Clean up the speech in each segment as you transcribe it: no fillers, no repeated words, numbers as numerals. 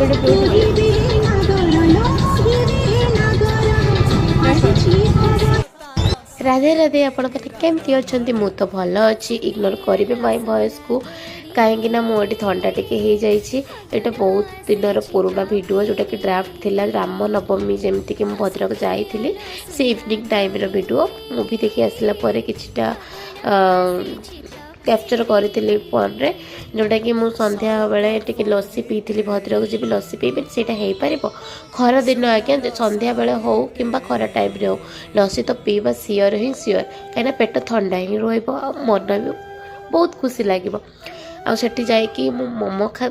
ଗୋଟେ ପିଉଥିଲି। ଦେଖ। ରାଧେ ରାଧେ। ଆପଣମାନେ କେମିତି ଅଛନ୍ତି? ମୁଁ ତ ଭଲ ଅଛି। ଇଗ୍ନୋର କରିବେ ମାଇ ଭଏସ୍କୁ, କାହିଁକି ନା ମୁଁ ଏଠି ଥଣ୍ଡା ଟିକେ ହେଇଯାଇଛି। ଏଇଟା ବହୁତ ଦିନର ପୁରୁଣା ଭିଡ଼ିଓ, ଯେଉଁଟାକି ଡ୍ରାଫ୍ଟ ଥିଲା। ରାମନବମୀ ଯେମିତିକି ମୁଁ ଭଦ୍ରକ ଯାଇଥିଲି, ସେ ଇଭିନିଂ ଟାଇମ୍ର ଭିଡ଼ିଓ। ମୁଭି ଦେଖି ଆସିଲା ପରେ କିଛିଟା କ୍ୟାପଚର୍ କରିଥିଲି ଫୋନ୍ରେ, ଯେଉଁଟାକି ମୁଁ ସନ୍ଧ୍ୟାବେଳେ ଟିକେ ଲସି ପିଇଥିଲି। ଭଦ୍ରକ ଯିବି, ଲସି ପିଇବି, ସେଇଟା ହେଇପାରିବ? ଖରା ଦିନ ଆଜ୍ଞା, ଯେ ସନ୍ଧ୍ୟାବେଳେ ହଉ କିମ୍ବା ଖରା ଟାଇମ୍ରେ ହଉ, ଲସି ତ ପିଇବା ସିଓର ହିଁ ସିଓର, କାହିଁକିନା ପେଟ ଥଣ୍ଡା ହିଁ ରହିବ ଆଉ ମନ ବି ବହୁତ ଖୁସି ଲାଗିବ। ଆଉ ସେଠି ଯାଇକି ମୁଁ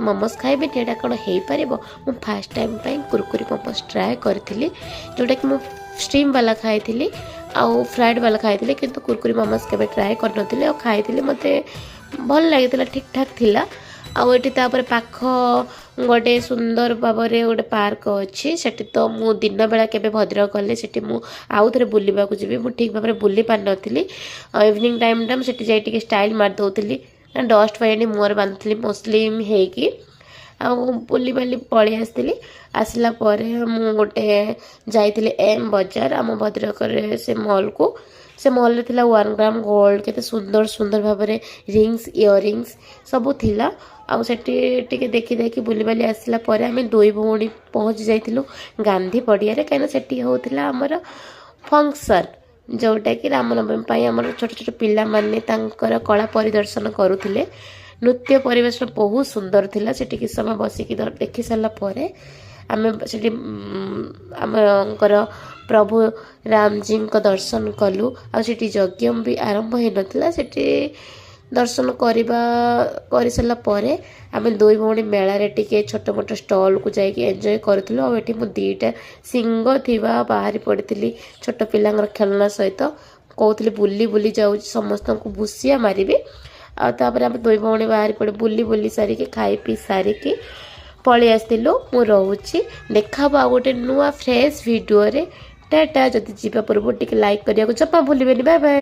ମୋମୋସ୍ ଖାଇବିନି, ଏଇଟା କ'ଣ ହେଇପାରିବ? ମୁଁ ଫାର୍ଷ୍ଟ ଟାଇମ୍ ପାଇଁ କୁରକୁରି ମୋମୋସ୍ ଟ୍ରାଏ କରିଥିଲି, ଯେଉଁଟାକି ମୁଁ ଷ୍ଟିମ୍ ବାଲା ଖାଇଥିଲି ଆଉ ଫ୍ରାଏଡ଼୍ ବାଲା ଖାଇଥିଲି, କିନ୍ତୁ କୁରକୁରି ମୋମୋସ୍ କେବେ ଟ୍ରାଏ କରିନଥିଲି। ଆଉ ଖାଇଥିଲି, ମୋତେ ଭଲ ଲାଗିଥିଲା, ଠିକ୍ ଠାକ୍ ଥିଲା। ଆଉ ଏଠି ତାପରେ ପାଖ ଗୋଟେ ସୁନ୍ଦର ଭାବରେ ଗୋଟେ ପାର୍କ ଅଛି। ସେଠି ତ ମୁଁ ଦିନବେଳା କେବେ ଭଦ୍ରକ ଗଲେ ସେଠି ମୁଁ ଆଉ ଥରେ ବୁଲିବାକୁ ଯିବି। ମୁଁ ଠିକ୍ ଭାବରେ ବୁଲି ପାରିନଥିଲି। ଆଉ ଇଭିନିଂ ଟାଇମ୍ଟା ମୁଁ ସେଠି ଯାଇ ଟିକେ ଷ୍ଟାଇଲ୍ ମାରି ଦେଉଥିଲି, ଡଷ୍ଟ ପାଇଁ ଏଠି ମୁହଁରେ ବାନ୍ଧୁଥିଲି ମୁସଲିମ୍ ହେଇକି। ଆଉ ବୁଲିବାଲି ପଳେଇ ଆସିଥିଲି। ଆସିଲା ପରେ ମୁଁ ଗୋଟେ ଯାଇଥିଲି ଏମ୍ ବଜାର, ଆମ ଭଦ୍ରକରେ ସେ ମଲ୍କୁ। ସେ ମଲ୍ରେ ଥିଲା 1 ଗ୍ରାମ ଗୋଲ୍ଡ। କେତେ ସୁନ୍ଦର ସୁନ୍ଦର ଭାବରେ ରିଙ୍ଗସ୍, ଇୟରିଙ୍ଗସ୍ ସବୁ ଥିଲା। ଆଉ ସେଠି ଟିକେ ଦେଖି ଦେଖି ବୁଲିବାଲି ଆସିଲା ପରେ ଆମେ ଦୁଇ ଭଉଣୀ ପହଞ୍ଚି ଯାଇଥିଲୁ ଗାନ୍ଧୀ ପଡ଼ିଆରେ, କାହିଁକିନା ସେଠି ହେଉଥିଲା ଆମର ଫଙ୍କସନ୍, ଯେଉଁଟାକି ରାମନବମୀ ପାଇଁ ଆମର ଛୋଟ ଛୋଟ ପିଲାମାନେ ତାଙ୍କର କଳା ପରିଦର୍ଶନ କରୁଥିଲେ। ନୃତ୍ୟ ପରିବେଷଣ ବହୁତ ସୁନ୍ଦର ଥିଲା। ସେଠି କିଛି ସମୟ ବସିକି ଦେଖି ସାରିଲା ପରେ ଆମେ ସେଠି ଆମଙ୍କର ପ୍ରଭୁ ରାମଜୀଙ୍କ ଦର୍ଶନ କଲୁ। ଆଉ ସେଠି ଯଜ୍ଞ ବି ଆରମ୍ଭ ହେଇନଥିଲା। ସେଠି ଦର୍ଶନ କରିସାରିଲା ପରେ ଆମେ ଦୁଇ ଭଉଣୀ ମେଳାରେ ଟିକେ ଛୋଟ ମୋଟ ଷ୍ଟଲ୍କୁ ଯାଇକି ଏନ୍ଜୟ କରୁଥିଲୁ। ଆଉ ଏଠି ମୁଁ ଦୁଇଟା ଶିଙ୍ଗ ଥିବା ବାହାରି ପଡ଼ିଥିଲି ଛୋଟ ପିଲାଙ୍କର ଖେଳନା ସହିତ। କହୁଥିଲି, ବୁଲି ବୁଲି ଯାଉଛି, ସମସ୍ତଙ୍କୁ ଭୁସିଆ ମାରିବି। ଆଉ ତାପରେ ଆମେ ଦୁଇ ଭଉଣୀ ବାହାରି ପଡ଼ି ବୁଲି ବୁଲି ସାରିକି, ଖାଇ ପିଇ ସାରିକି ପଳେଇ ଆସିଥିଲୁ। ମୁଁ ରହୁଛି, ଦେଖା ହବ ଆଉ ଗୋଟେ ନୂଆ ଫ୍ରେଶ୍ ଭିଡ଼ିଓରେ। ଟାଟା। ଯଦି ଯିବା ପୂର୍ବରୁ ଟିକେ ଲାଇକ୍ କରିବାକୁ ଜମା ଭୁଲିବେନି। Bye bye.